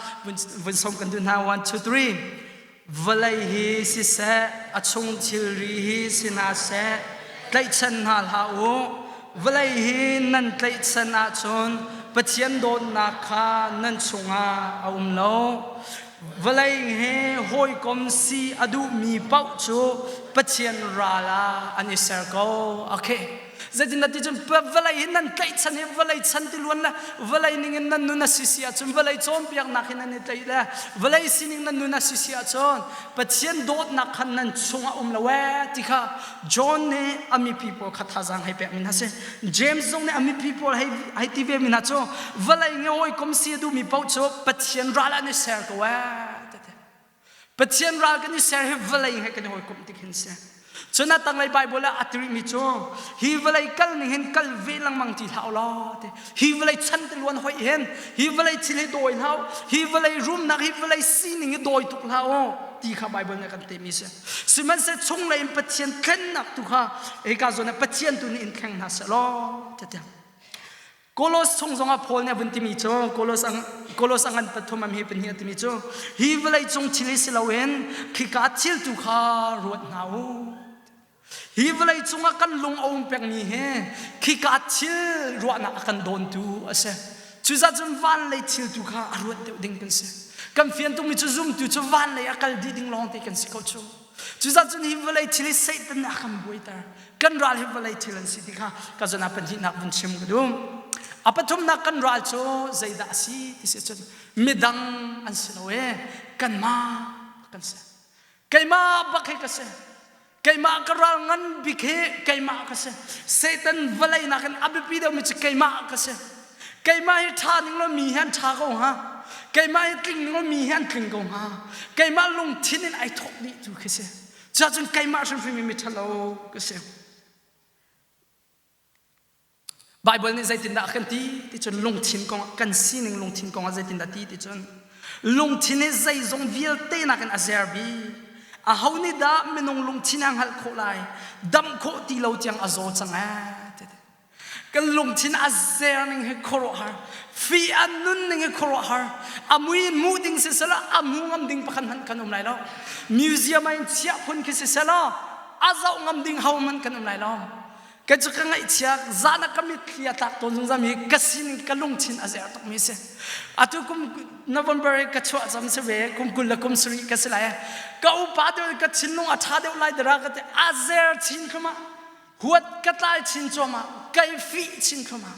vun sawm kan duh hna. 1 2 3 Vawlei hi siseh, a chung thilri hi si hna seh, tlaihchan hna hlah u. Vawlei hi nan tlaihchan ahcun Pathian dawtnak kha nan chungah a um lo. Vawlei he hawikom si a duhmi paoh cu Pathian ral ah an i ser ko. Okay. Zeitindah ti cun vawlei hi nan tlaihchan hi vawlei chan tiluan le vawlei ning in nan nun a si si ahcun vawlei cawnpiaknak hi nan i tlaih le vawlei sining nan nun a si si ahcun Pathian dawtnak khan nan chungah um lo ee ti kha John nih a mipi pawl kha thazaang hei pek mi hna si. James zong nih a mipi pawl hei hei ti ve mi hna cu vawlei nge hawikom si a duhmi paoh cu Pathian ral an i ser ko ee ti. Pathian ral kan i ser hi vawlei he kan i hawikomh tik hin si. Cun a tanglei Bible ah a tirimi cu hi vawlei kal ning hin kal ve lengmang ti hlah law ti. Hi vawlei chan te luan hoih hin hi vawlei thil hi dawi hlah hi vawlei rumnak hi vawlei sining hi dawi tuk hlah u ti kha Bible nih a kan temi si. Sihmanhsehlaw chunglei in Pathian thlennak tu kha hika zawn ah Pathian tu nih in thleng hna seh law ti tiang. Kolos chung zongah Paul nih a vun timi cu Kolos ang Kolos a ngan pathum am hi pahnih a timi cu hi vawlei cung thil hi si loin khika thil tu kha ruat hna u. Hi vawlei cungah kan lung a um pengmi hi khika thil ruahnak a kan dawntu a si. Cucaah cun van lei thil tu kha a ruat deuh ding kan si. Kan fian tukmi cu zumtu cu van lei a kal dih ding lawng te kan si ko cu. Cucaah cun hi vawlei thil hi Satan nih a kan buaiter. Kan ral hi vawlei thil an si ti kha ka zon ah pahnihnak vun chim ka duh. A pathumnak kan ral cu zeidah a si ti si cun midang an si lo e kanmah kan si. Keimah bak hi ka si. Keimah ka ral ngan bik hi keimah ka si. Satan vawlei nakin a biapi deuhmi cu keimah ka si. Keimah hi ṭha ning law mi hi an ṭha ko hnga. Keimah hi tling ning law mi hi an tling ko hnga. Keimah lungthin in ai thawk dih tu khi si. Cuahcun keimah hrimhrim hi miṭhalo ka si. Baibal nih zeitindah a kan ti ti cun lungthin kong kan sining lungthin kong ah zeitindah ti ti cun lungthin hi zeizong vialte nakin a zer bik. Aho nih dah minung lungthin a hngalh khawh lai? Damh khawh ti lo tiang a zaw cang ee. Kan lungthin a zer ning hi khuaruahhar. Fi a nun ning hi khuaruahhar. A mui in hmuh ding siselaw a hmu ngam ding pakhat hmanh kan um lai lo. Museum ah in chiah phun khi siselaw a zoh ngam ding ho hmanh kan um lai lo. Ka cu ka ngaihchia zan ah ka mitthli a tlak tawn zungzal mi ka sining ka lungthin a zer tuk mi si. Atu kum November i ka chuah cam si ve kum 20 le kum sarih ka si lai. Ka upa deuh ka thinlung a ṭha deuh lai dara ka ti a zer chin thlumah huat ka tlai chin cuahmah kai fih chin thlumah.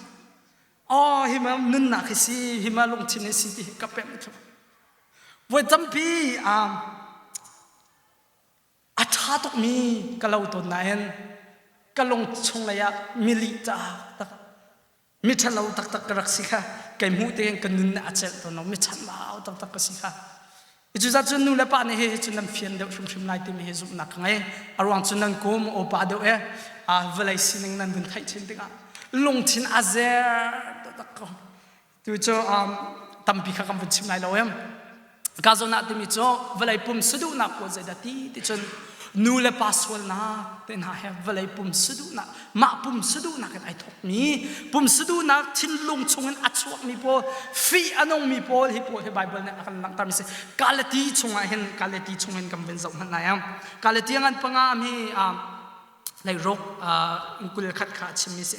Oh hi ma nunnak hi si hi ma lungthin hi si ti hi ka pemh thlum. Voi tampi um, A ṭha tukmi ka lo tawn nain ka lung chunglei ah milih tak miṭhalo taktak ka rak si kha kei hmuh tein ka nun nih a celh tawn lo michambau taktak ka si kha. Cucaah cun nu le pa nih hihi cu nan fian deuh hrimhrim lai timi hi zumhnak ka ngei. A ruang cu nan kum upa deuh i vawlei sining nan vun theih chin tikah lungthin a zer taktak ko. Tu cu tampi kha kan vun chim lai lo em. Ka zawn ah timi cu vawlei pum saduhnak pawl zeidah ti ti cun nu le pa sualnak te hna he vawlei pum saduhnak mah pum saduhnak in ai thawkmi pum saduhnak thinlung chungin a chuakmi pawl fih a nungmi pawl hi pawl hi Bible nih a kan langhtermi si Galati chungah hin Galati chungin kan vun zoh hmanh lai am Galati ngan panga mi leiruk 21 kha a chimmi si.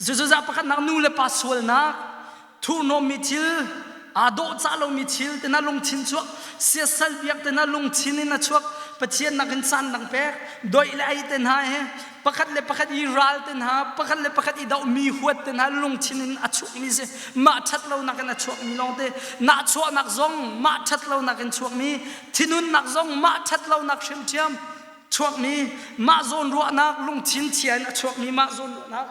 Zuzuzah pakhatnak nu le pa sualnak, thurhnawmmi thil, aa dawhcah lomi thil tina lungthin chuak, siasal biak tina lungthin in a chuak, Pathian nakin caan dang pek, doih le ei te hna he, pakhat le pakhat i ral te hna, pakhat le pakhat i doh mi huat te hna lungthin in a chuakmi si. Mah ṭhat lonak in a chuakmi lawngte, nahchuahnak zong mah ṭhat lonak in chuakmi, thinunnak zong mah ṭhat lonak hrimṭhiam, chuakmi mah zawn ruahnak lungthin chia in a chuakmi mah zawn ruahnak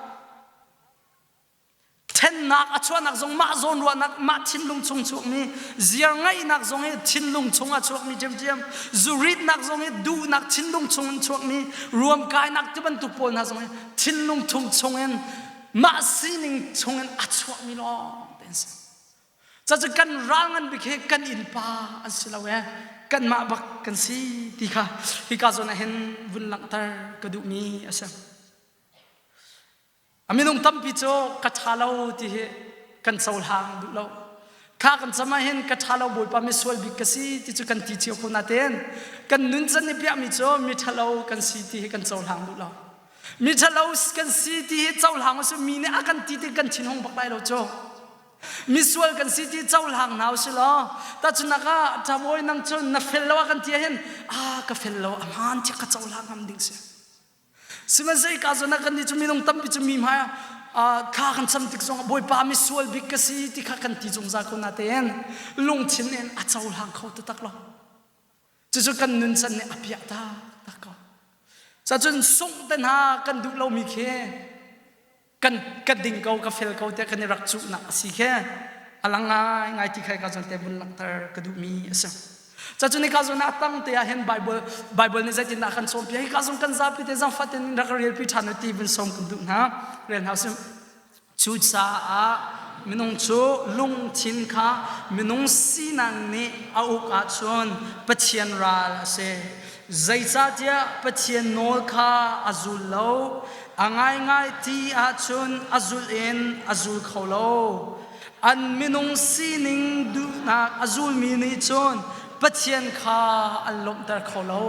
thennak a chuahnak zong mah zawn ruahnak mah thinlung chung chuakmi ziar ngaihnak zong hi thinlung chung a chuakmi ṭhiamṭhiam zuritnak zong hi duhnak thinlung chung in chuakmi ruamkainak ti bantuk pawl hna zong hi thinlung chung chung in mah sining chung in a chuakmi lawng te an si. Cucu kan ral ngan bik hi kan innpa an si lo ee kanmah bak kan si ti kha hika zawn ah hin vun langhter ka duhmi a si. A minung tampi cu ka ṭha lo ti hi kan cohlang duh lo. Thla kan cam ah hin ka ṭha lo Bawipa misual bik ka si ti cu kan ti cio ko nain kan nuncan i piahmi cu mi ṭhalo kan si ti hi kan cohlang duh lo. Mi ṭhalo kan si ti hi cohlang usih mi nih a kan ti ti kan thinhung bak lai lo cu. Misual kan si ti cohlang hna usih law tahchunhnak ah ṭhabawi nang cu na fel lo ah kan ti ahhin ah ka fel lo a hmaan tiah ka cohlang ngam ding si. Sihmanhsehlaw ka zawn ah kan nih cu minung tampi cu mi hmai ah thla kan cam tik zong ah Bawipa misual bik ka si ti kha kan ti zungzal ko natein lungthin in a cohlang kho taktak lo. Cucu kan nuncan nih a piah taktak ko. Cacun sungh te hna kan duh lomi khi kan ka ding ko ka fel ko tiah kan i rak cuhnak a si khi a lang ngai ngai ti khai ka zawn te vun langhter ka duhmi a si. Cacun hika zawn ah tang te ah hin Bible Bible nih zeitindah kan cawnpiak hika zawn kan zapi te zangfah ten rak relpi ṭhan u ti vun sawm kan duh hna rel hna usih. Cucaah minung cu lungthin kha minung sinak nih a uk ahcun Pathian ral a si. Zeicahtiah Pathian nawl kha a zul lo. A ngaingai ti ahcun a zulh in a zul kho lo. An minung sining duhnak a zulmi nih cun Pathian kha an lawmhter kho lo.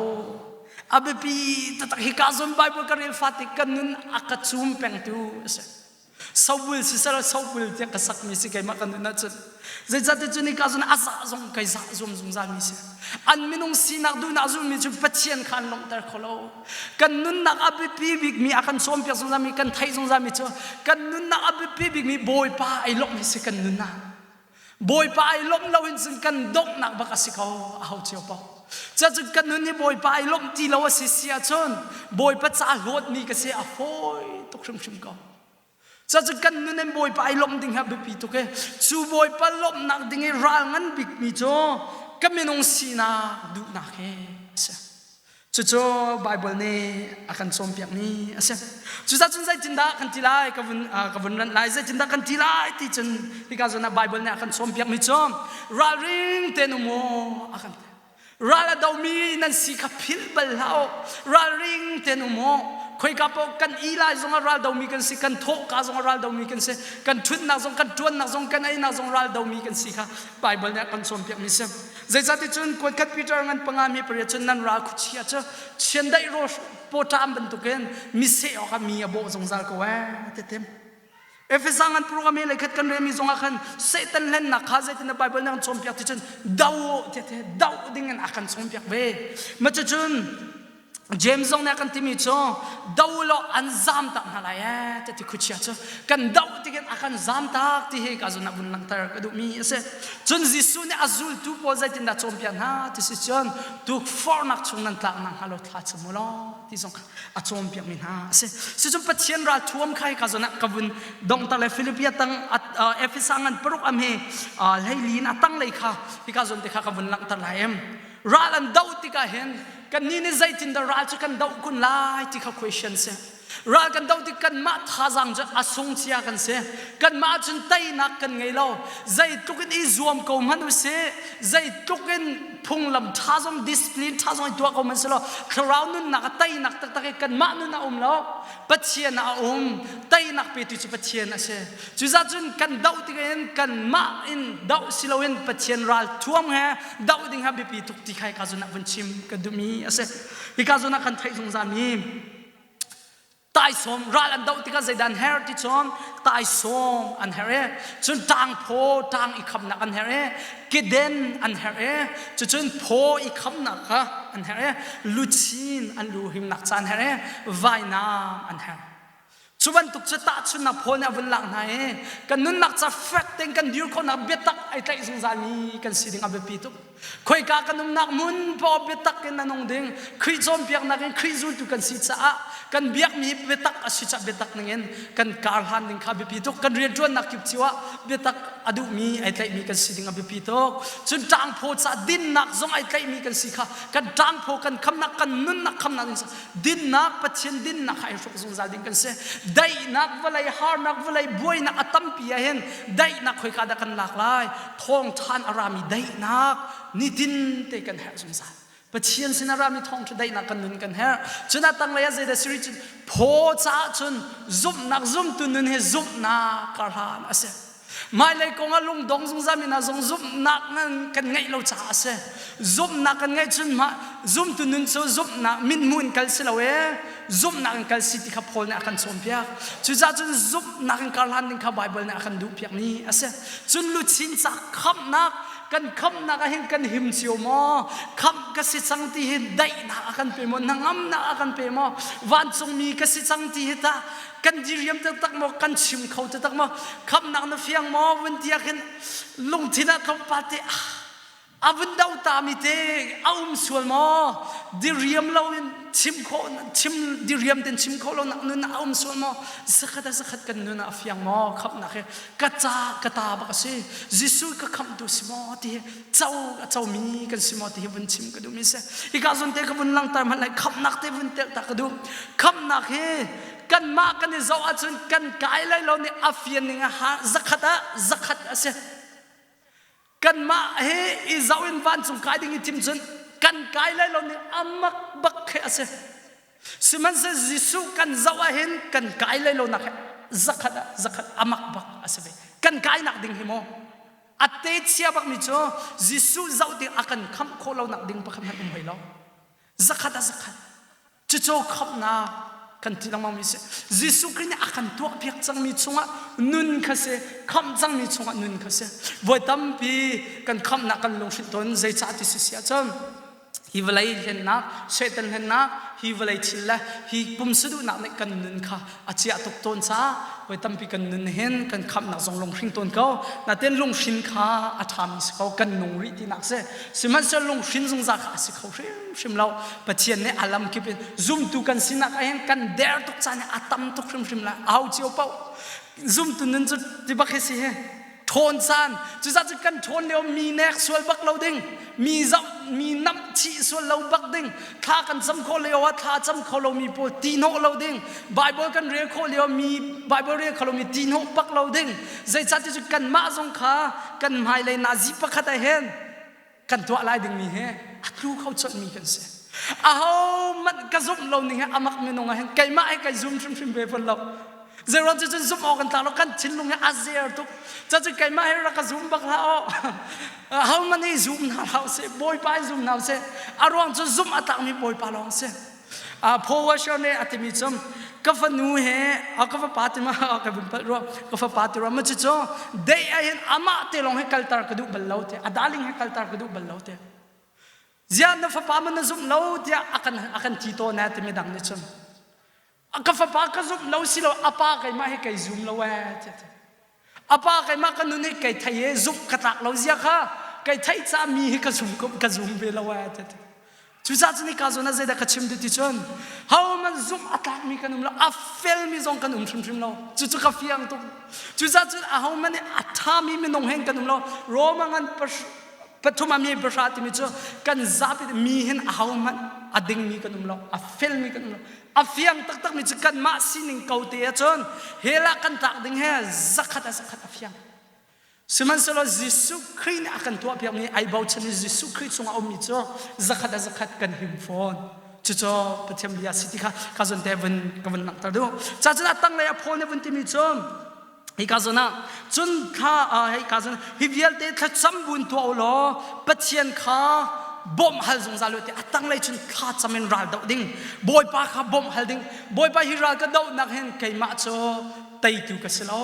A biapi taktak hika zawn Bible ka rel fate ka nun a ka cum pengtu a si. Sobul siseh sobul tiah ka sakmi si keimah ka nun ahcun. Zeicahtiah cu nika cun a zah zong kai zah zuam zungzalmi si. An minung sinak duhnak zulmi cu Pathian kha an lawmhter kho lo. Kan nunnak a biapi bikmi a kan cawnpiak zungzalmi kan theih zungzalmi cu kan nunnak a biapi bikmi Bawipa ai lawmh hi si kan nunnak. Bawipa ai lawmh lo in cun kan donghnak bak a si ko a ho cio paoh. Cucu kan nun hi Bawipa ai lawmh ti lo a si si ahcun Bawipa ca hlawtmi ka si a fawi tuk hrimhrim ko. Cucu kan nun in Bawipa ai lawmh ding hi a biapi tuk i cu Bawipa lawmhnak ding i ral ngan bikmi cu ka minung sinak duhnak hi a si. Cucu Baibal nih a kan cawnpiakmi a si. Cucaah cun zeitindah kan ti lai ka vun ka vun ranh lai zeitindah kan ti lai ti cun hika zawn ah Baibal nih a kan cawnpiakmi cu ralring tein um u a kan ti. Ral a domi nan si kha philh bal hlah u. Ralring tein um u. Khoika paoh kan i lai zongah ral domi kan si, kan thawhka zongah ral domi kan si, kan ṭhutnak zong, kan ṭuannak zong, kan einak zong ral domi kan si kha Baibal nih a kan cawnpiakmi si. Zeicahticun kuatkhat Peter ngan panga mi pariat cun nan ral khuachia cu chiandeih rawl pawṭam bantukin mi seh awkah mi a bawh zungzal ko ee ti tim. Efesa ngan program he leikhat kan relmi zongah khan Satan hlennak kha zeitin Bible nih an cawnpiak ti cun do ti te do ding in a kan cawnpiak ve. Ma cucun James zong nih a kan timi cu do law an zam tak hna lai ee ti ti khuachia cu kan do tikin a kan zam tak ti hi ka zun ah vun langhter ka duhmi a si. Cun Jesuh nih a zultu pawl zeitindah cawnpiak hna ti si cun tukforhnak chung nan tlak nakhnga lo thla cam u law ti zong kha a cawnpiakmi hna a si. Sicun Pathian ralthuam kha hika zawn ah ka vun donghter le Filipia tang Efesa ngan paruk am hi hleili in a tanglei kha hika zawn te kha ka vun langhter lai em. Ral an doh tikah hin kannih nih zeitindah ral cu kan doh kun lai ti kha question si. Ral kan doh tik kanmah thazaang cu a sung cia kan si. Kanmah cun teinak kan ngei lo. Zeitluk in i zuam ko hmanh u sih, zeitluk in phunglam ṭha zong discipline ṭha zong i tuah ko hmanh selaw thlarau nunnak a teinak taktak i kanmah nun a um lo. Pathian ah a um. Teinak petu cu Pathian a si. Cucaah cun kan doh tikah hin kanmah in doh si loin Pathian ral thuam he doh ding ha biapi tuk ti kha hika zawn ah vun chim ka duhmi a si. Hika zawn ah kan theih zungzalmi taisawm ral an doh tikah zeidah an herh ti cun taisawm an herh i cun ṭangphaw ṭang i khamnak an herh i keden an herh i cucun phaw i khamnak kha an herh i luchin an lu himnak ca an herh i vainam an herh. Cu bantuk cu tahchunhnak Paul nih a vun lak hna i kan nunnak ca fek tein kan dir khawhnak biatak ai tlaih zungzalmi kan si ding a biapi tuk. Khoika kan umnak hmun paoh biatak in a nung ding Khrih cawnpiaknak in Khrih zultu kan si caah kan biakmi biatak a si caah biatak ningin kan kar hlan ding kha biapi tuk. Kan rianṭuannak kip cio ah biatak a duhmi ai tlaihmi kan si ding a biapi tuk. Cun ṭangphaw caah dinnak zong ai tlaihmi kan si kha kan ṭangphaw kan khamnak kan nunnak khamnak ding Dinnak Pathian dinnak kha ai hruk zungzal ding kan si. Daihnak vawlei harnak vawlei buainak a tampi ah hin daihnak khoika dah kan lak lai? Thawngṭhan a rami daihnak nitin te kan herh zungzal. Pathian sin a rami thawngṭha daihnak kan nun kan herh. Cun a tanglei ah zeidah siri cun phaw caah cun zumhnak zumtu nun hi zumhnak karhlan a si. Hmailei kong ah lungdong zungzal mi hna zong zumhnak kan ngeih lo caah a si. Zumhnak kan ngeih cun mah zumtu nun cu zumhnak mithmuh in kal si lo ee zumhnak in kal si ti kha Paul nih a kan cawnpiak. Cucaah cun zumhnak in karhlan ding kha Baibal nih a kan duhpiakmi a si. Cun luchin ca khamhnak kan khamhnak ah hin kan him cio maw? Khamh ka si cang ti hi daihnak a kan pe maw? Hnangamnak a kan pe maw? Vancungmi ka si cang ti hi tah kan diriam taktak maw kan chim kho taktak maw khamnak na fiang maw vun tiah khin lungthin ah tlawmpal te a vun do ta mi te a um sual maw diriam lo in chim khawh chim diriam ten chim khawh lo nak nun a um sual maw zakhat a zakhat kan nun a fiang maw khamnak hi ka ca ka ta bak a si Jesuh ka khamtu si maw ti hi co a comi kan si maw ti hi vun chim ka duhmi si hika zawn te ka vun langter hmanh lai khamnak te vun telh ta ka duh khamnak hi kanmah kan i zoh ahcun kan kai lai lo nih a fian ning a zakhat ah zakhat a si kanmah he i zoh in vancung kai ding i thim cun kan kai lai lo nih a mak bak khi a si sihmanhsehlaw Jesuh kan zoh ahhin kan kai lai lo nak he zakhat ah zakhat a mak bak a si ve kan kai nak ding hi maw a te chia bak mi cu Jesuh zoh tik a kan khamh khawh lo nak ding pakhat hmanh um hoi lo zakhat ah zakhat cucu khamhnak. Kan ti lengmang mi si. Jesuh Khrih nih a kan tuahpiak cangmi chungah nun kha si, khamh cangmi chungah nun kha si. Voi tampi kan khamhnak kan lunghrinh tawn zeicah ti si si ahcun hi vawlei hlennak, Satan hlennak, hi vawlei thil le hi pumsa duhnak nih kan nun kha a ciah tuk tawn caah voi tampi kan nun hin kan khamhnak zong lunghring tawn ko. Natin lunghrin kha a ṭhami si ko, kan nung rih tinak si. Sihmanhsehlaw lunghrin zungzal kha a si kho hrimhrim lo. Pathian nih a lamkip in zumtu kan sinak ah hin kan der tuk caan a tam tuk hrimhrim lai. Au cio paoh zumtu nun cu ti bak hi si hi. Ṭhawn caan cucah cu kan ṭhawn lio mi nek sual bak lo ding mi zoh mi namh chih sual lo bak ding thla kan cam khawh lio ah thla cam kho lomi pawl ti hnawh lo ding Bible kan rel khawh lio mi Bible rel kho lomi ti hnawh bak lo ding zeicahtiah cu kanmah zong kha kan hmailei nazi pakhat ah hin kan tuah lai dingmi he a tlu kho colhmi kan si aho manh ka zumh lo ning he amak minung ah hin keimah he kai zum hrimhrim ve fawn lo zeiruang cu cun zumh awk kan tlak lo kan thinlung he a zer tuk cucu keimah he rak ka zum bak hlah aw aho man hi zum hna hlah seh bawipa hi zum hna seh a ruang cu zumh a tlakmi bawipa lawng si Paul Washer nih a timi cu ka fanu he ka fapa ti ma ka vun palh rua ka fapa ti rua ma cu dei ah hin amah te lawng he kaltar ka duh bal lo te a darling he kaltar ka duh bal lo te ziah na fapa man na zumh lo tiah akan akan ti tawn eh timi dang nih cun ka fapa ka zumh lo si lo apa keimah hi kei zum lo eh tiah apa keimah ka nun hi kei thei e zumh ka tlak lo zia kha kei theih ca mi hi ka zum ka zum ve lo eh tiah Cucaah cun hika zawn ah zeidah ka chim duh ti cun hohmanh zumh a tlakmi kan um lo a felmi zong kan um hrimhrim lo cucu ka fiang tuk cucaah cun ahohmanh nih a ṭhami minung hen kan um lo Roma ngan pathum ah mi pahra timi cu kan zapi mi hin ahohmanh a dingmi kan um lo a felmi kan um lo a fiang taktakmi cu kanmah sining ko te ahcun hell ah kan tlak ding he zakhat ah zakhat a fiang Sihmanhsehlaw Jesuh Khrih nih a kan tuahpiakmi ai bochan i Jesuh Khrih chungah a ummi cu zakhat a zakhat kan him fawn. Cucu Pathian bia si ti kha ka zawn te vun ka vun langhter duh. Ca cun a tanglei a Paul nih vun timi cu hi ka zawn ah cun kha hei ka zawn hi vialte thlacam buin tuah u law Pathian kha bawmh hal zungzal u ti a tanglei cun thla cam in ral doh ding Bawipa kha bawmh hal ding Bawipa hi ral ka dohnak hin keimah cu teitu ka si lo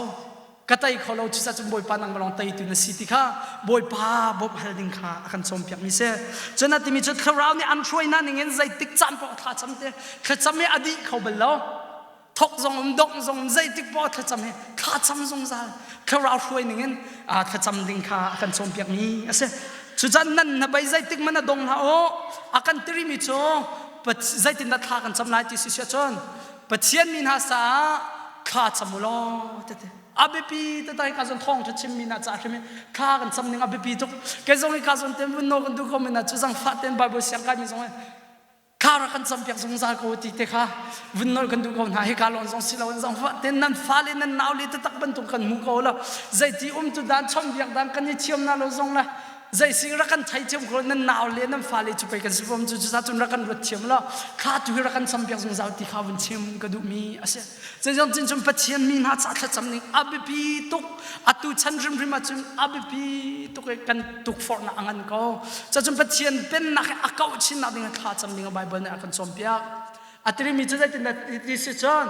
ka tei kho lo cucaah cun Bawipa nangmah lawng teitu na si ti kha Bawipa bawmh hal ding kha a kan cawnpiak mi si cun a timi cu thlarau nih an hruai hna ning in zeitik caan paoh thlacam te thlacam hi a dih kho bal lo thok zong um dongh zong um zeitik paoh thlacam hi thlacam zungzal thlarau hruai ning in thlacam ding kha a kan cawnpiak mi a si cucan nan na bei zeitik man a dong hlah u a kan tiri mi cu zeitindah thla kan cam lai ti si sia cun Pathian mi hna caah thla cam u law tete a biapi tatai ka zon thawng tha chim mi na ca hrim thla kan cam ning a biapi tuk ke zong i ka zon ten vun no kan du ko mi na chu zang fa ten bible siang kai mi zong thla ra kan cam piak zungzal ko ti te kha vun nol kan du ko hna hi ka lon zong si lo zang fa ten nan fa le nan nau le tatak bantuk kan mu ko lo zeiti um tu dan chom biak dan kan i thiam na lo zong la zei rak kan thei thiam ko nan nau le nan fale cu pei kan si fom cu cuca cun rak kan ruat thiam lo kha tu hi rak kan cam piak zungzal ti kha vun chim ka duhmi a si zeizong cin cun pathian mi hna ca thlacam ning a biapi tuk atu chan hrimhrim ahcun a biapi tuk i kan tukforhnak a ngan ko cacun pathian pennak hi a kauh chinnak ding thla cam ding a bible nih a kan cawnpiak a tirimi cu zeitindah ti si cun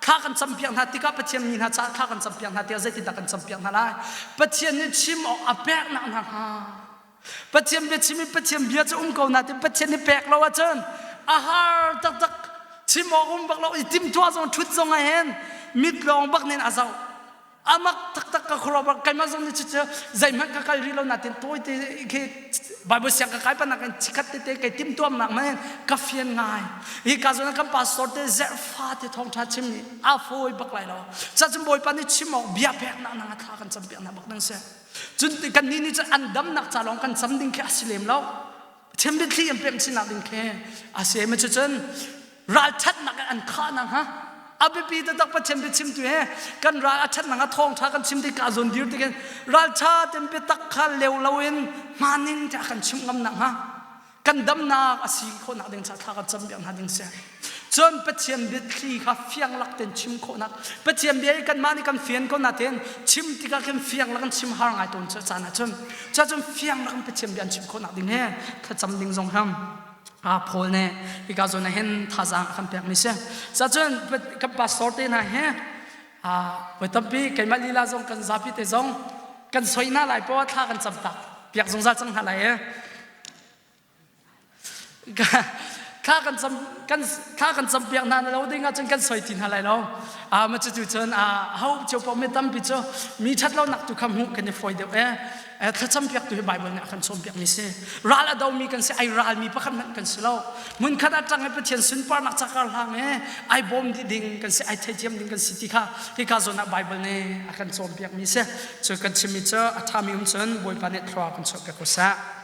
thla kan campiak hna tikah Pathian mi hna caah thla kan campiak hna tikah zeitindah kan campiak hna lai Pathian nih chim awk a peknak hna hnga Pathian bia chim i Pathian bia cu um ko na ti Pathian nih pek lo ahcun a har taktak chim awk um bak lo i timtuah zong ṭhut zong ah hin mit lawng bak nin a zoh amak taktak ka khuaruah bak keimah zong nih cucu zeihmanh ka kal rih lo natin tawite khi Bible siang ka kai panak in chikhat tete kei timtuamnak man ka fian ngai hi ka zawn kan pastor te zerfa te thawngtha chim ni a fawi bak lai lo cacun bawipa nih chim awk bia pek nak nang thla kan cam piak na bak ding si cun kan ni nih cun an damnak ca lawng kan cam ding khi a si lem lo Pathian biathli an pemh chinnak ding khi a si ma cucun ralṭhatnak in an khahnak hnga a biapi taktak Pathian biachimtu he kan ral a ṭhatnak a thawngṭha kan chim tik ka zawn dir tikin ralṭha ten biatak kha leu loin hmaning tiah kan chimh ngamnak hnga kan damnak a si khawhnak ding ca thla kan cam piak hna ding si Cun Pathian biathli kha fiang lak ten chim khawhnak Pathian bia hi kanmah nih kan fian ko nain chim tikah khin fiang lak in chim har ngai tawn cu caan ahcun cun fiang lak in Pathian bia an chim khawhnak ding he thlacam ding zong ham. Paul nih hika zawn ah hin thazaang a kan pekmi si. Cacun kan pastor te hna hi voi tampi keimah lila zong kan zapi te zong kan soi hna lai poah thla kan cam tak piak zungzal cang hna lai e. Thla kan cam kan thla kan cam piak hna na lo ding ahcun kan soi ti hna lai lo. Ma cucu cun ho cio paoh mi tampi cu mi ṭhat lonak tu kha hmuh kan i fawi deuh e. Thlacam piaktu hi Bible nih a kan cawnpiakmi si. Ral a domi kan si, ai ralmi pakhat hmanh kan si lo. Hmunkhat ah ṭang i Pathian sunparnak cakar hlang e ai bawm dih ding kan si, ai theithiam ding kan si ti kha hika zawn ah Bible nih a kan cawnpiakmi si. Cu kan chimmi cu a ṭhami um cun Bawipa nih thlua kan chuahpiak ko seh.